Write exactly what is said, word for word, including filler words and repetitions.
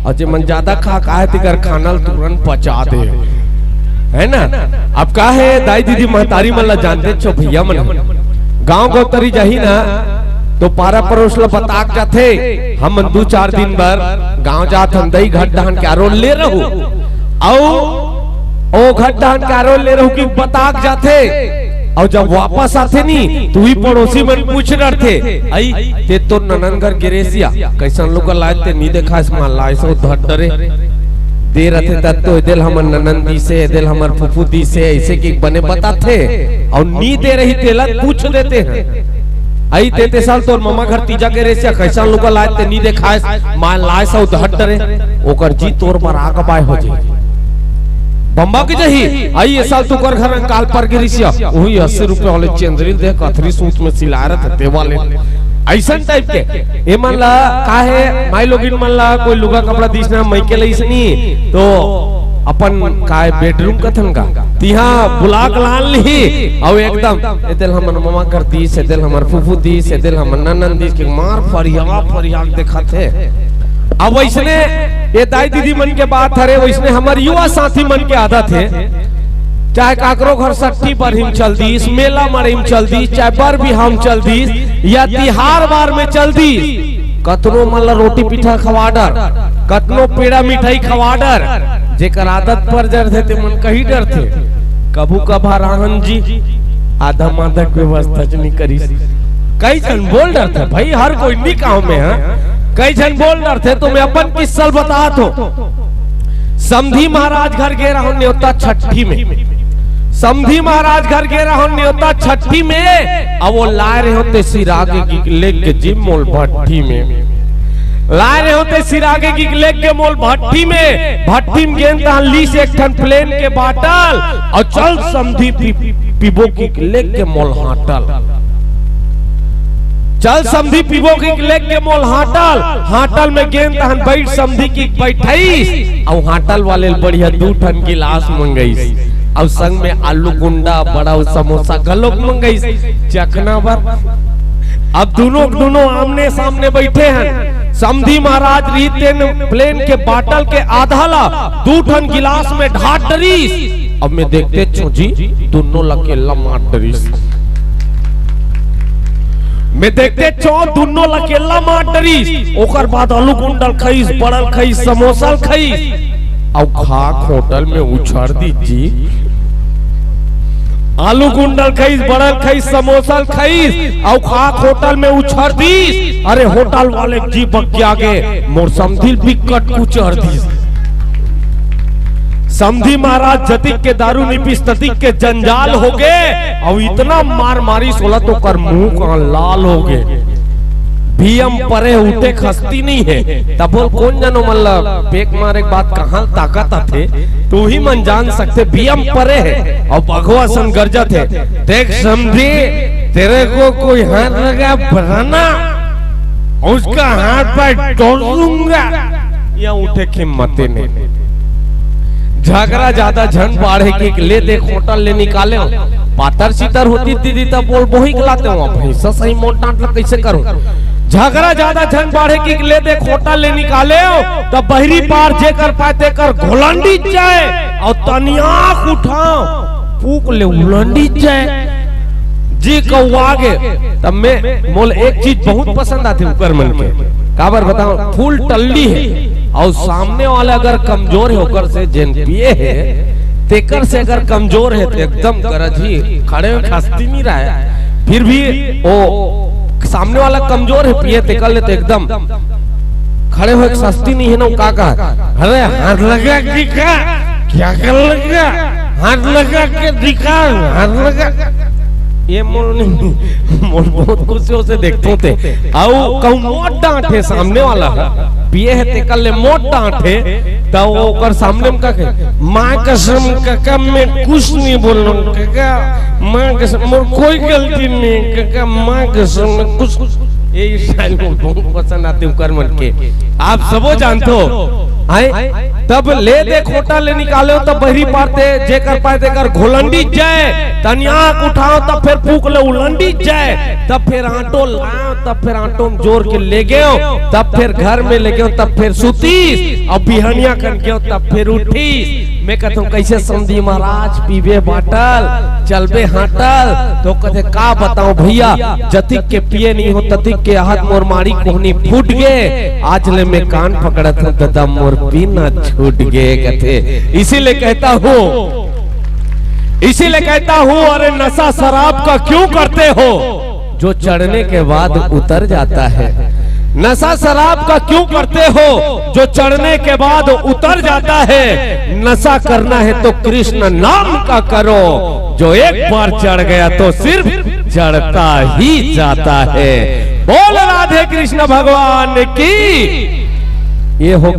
अउ जे मन ज्यादा खा, खाए, तेकर खाना ल तुरंत पचा दे, है ना? अब का हे, दाई दीदी महतारी मन ला जानते छो भैया मन, गांव गौतरी जाही ना, तो पारा पड़ोस ला बता के जाथे, हम मन दू चार दिन बर गांव जात हन, दई घट डहन के आरोल ले रहू, अउ ओ घट डहन के आरोल ले रहू कि बता के जाथे। अउ जब वापस आथे नी, तो उही पड़ोसी मन पूछ डरथे, "अई, ते तो ननंद घर गे रेहेस या, कइसन लुगा लाए ते नी देखाएस, माल लाएस अउ धर डरे। दे रथे तब तो एदे ल हमर ननंद दीस हे, एदे ल हमर फूफू दीस हे," अइसे कि बने बताथे, अउ नी दे रही तेला पूछ देथे हैं। "अई, ते, ते साल तोर ममा घर तीजा गे रेहेस या, कइसन लुगा लाए ते नी देखाएस, माल लाएस अउ धर डरे।" ओकर जी तोर बर आग बाय हो जाही। बम्बा के जाही, "अई, ए साल तुकर घर अंकाल पर गे रिहिस या, उही अस्सी रुपया वाले चेंदरी ल देख, अथरी सूत में सिलाए रथे, ते वाले।" अइसन टाइप के। ए मन ला, का हे, माई लोगिन मन ला कोई लुगा कपड़ा दीस ना, मइके लइस नी, तो अपन, का हे, बेडरूम कथन का, तिहां बुला के लान लिही, अउ एकदम, "एदे ल हमर ममा कर दीस, एदे ल हमर फूफू दीस, एदे ल हमर ननंद दीस," के मार फरिया, फरिया के देखाथे। अब वइसने ए दाई दीदी मन के बात हरे, वइसने हमर युवा साथी मन के आदत हे, चाहे काकरो घर सट्ठी बरही म चल दीस, मेला मड़ई म चल दीस, चाहे बर बिहाव म चल दीस, या तिहार बार में चल दीस, कतनो मन ला रोटी पीठा खवा डर, कतनो पेड़ा मिठाई खवा डर, जेकर आदत पर जरथे ते मन कही डरथे, "कभू कभार आहन जी, आधा माधा के व्यवस्था च नी करिस।" कई झन बोल डरथे भाई, हर कोई नी कहंव में, हां, कई झन बोल डरथे। तो मैं अपन किस्सा ल बतात हों। समधी महाराज घर गे रहंव नेवता छट्ठी में, समधी महाराज घर गे रहंव नेवता छट्ठी में, अउ ओ लाए रहेंव ते सिरागे गिक लेग गे जी मोल भट्ठी में, लाए रहेंव ते सिरागे गिक लेग गे मोल भट्ठी में, भट्ठी में गेंव तहां लीस एक ठन प्लेन के बाटल, अउ चल समधी पी, पीबो गिक लेग गे मोल हांटल। चल समधी पीबो गिक लेग गे मोल हांटल, हांटल में गेंव तहां बइठ समधी गिक बइठाइस, अउ हांटल वाले ल बढ़िया दू ठन गिलास मंगइस, अउ संग में आलू गुंडा, बड़ा अउ समोसा घलोक मंगइस चखना बर। अब दूनों, दूनों आमने सामने बइठे हन। समधी महाराज रहिस तेन प्लेन के बाटल के आधा ला दू ठन गिलास में ढार डरिस। अब मैं देखतेच हों जी, दूनों ला अकेल्ला मार डरिस। मैं देखतेच हों, दूनों ला अकेल्ला मार डरिस। ओकर बाद आलू गुंडा ल खइस, बड़ा ल खइस, समोसा ल खइस, अउ खा के होटल में उछर दीस जी। आलू गुंडा ल खइस, बड़ा ल खइस, समोसा ल खइस, अउ खा के होटल में उछर दीस। अरे होटल वाले के जी बकिया गे, मोर समधी ल बिकट कुचर दीस। समधी महाराज जतिक के दारू नी पीस ततिक के जंजाल होगे, अउ इतना मार मारिस ओला तो ओकर मुंह कहां लाल होगे। बीएम परे उठे खस्ती नइ हे, तभो ल कोन जनो मन ल पेक मारे के बाद कहां ल ताकत आथे, तो उही मन जान सकथे। बीएम परे हे अउ बघवा सन गरजत हे, "देख समधी, तेरे को कोई हाथ लगा बराना, उसका हाथ पैर तोड़ दूंगा।" या उठे के हिम्मते नइ। झगरा जादा झन बाढ़े गिक ले दे होटल ले निकालेंव। पातर चितर होतिस दीदी तब बोल बोही के लातेंव, भैंसा सही मोट डांट ल कइसे करंव। झगरा जादा झन बाढ़े गिक ले दे होटल ले निकालेंव, तब बहिरी पार जेकर पाय तेकर घोलंडी जाय, अउ तनियाख उठांव, पूक ले उलंडी जाय। जी कौवा गे, तब मैं, मोल एक चीज बहुत पसंद आथे उकर मन के, काबर बतावंव, फूल टल्ली हे, अउ सामने वाला अगर कमजोर हे, ओकर से जेन पिए हे, तेकर से अगर कमजोर हे, तो एकदम गरजही, खड़े होय खस्ती नइ रहय। फिर भी ओ सामने वाला कमजोर हे, पिए तेकर ले तो एकदम खड़े होय खस्ती नइ हे ना, ओ का कहा, "अरे हाथ लगा के का, क्या कर लगा, हाथ लगा के दिखा, हाथ लगा।" ये मोर नहीं, मोर बहुत खुशी से देखथंव ते। अउ कहूं मोट डांट हे सामने वाला ह, पिए हे तेकर ले मोट डांट हे, त ओकर सामने में का कहे, "मां कसम काका, मैं कुछ नहीं बोलूं काका, मां कसम, मोर कोई गलती नहीं काका, मां कसम, मैं कुछ, कुछ।" ये स्टाइल मोर बहुत पसंद आथे उकर मन के। आप सबो जानथो, आए, तब ले दे खोटा ले निकालेव, तब बहरी पार ते जेकर पाए तेकर घोलंडी जाए, तनियाक उठाओ, तब फेर पूक ले उलंडी जाए, तब फेर आंटो लाओ, तब फेर आंटो में जोर के ले गयो, तब फेर घर में ले गयो, तब फेर सुतीस, अब बिहनिया कन गयो, तब फेर उठीस। मैं कहता हूँ, "कैसे समधी महाराज पीबे बाटल, चलबे हाटल?" तो कहते, "का बताऊं भैया, जतिक के पिए नहीं हो, ततिक के आहत मोर माड़ी कोहनी फूट गे। आज ले मैं कान पकड़त हूँ, ददा मोर पीना छूट गे," कहते। इसीलिए कहता हूँ, इसीलिए कहता हूँ, अरे नशा शराब का क्यों करते हो, जो चढ़ने के बाद उतर जाता है। नशा शराब का क्यों करते हो, जो चढ़ने के बाद उतर जाता है। नशा करना है तो कृष्ण नाम का करो, जो एक बार चढ़ गया तो सिर्फ चढ़ता ही जाता है। बोल राधे कृष्ण भगवान की। ये हो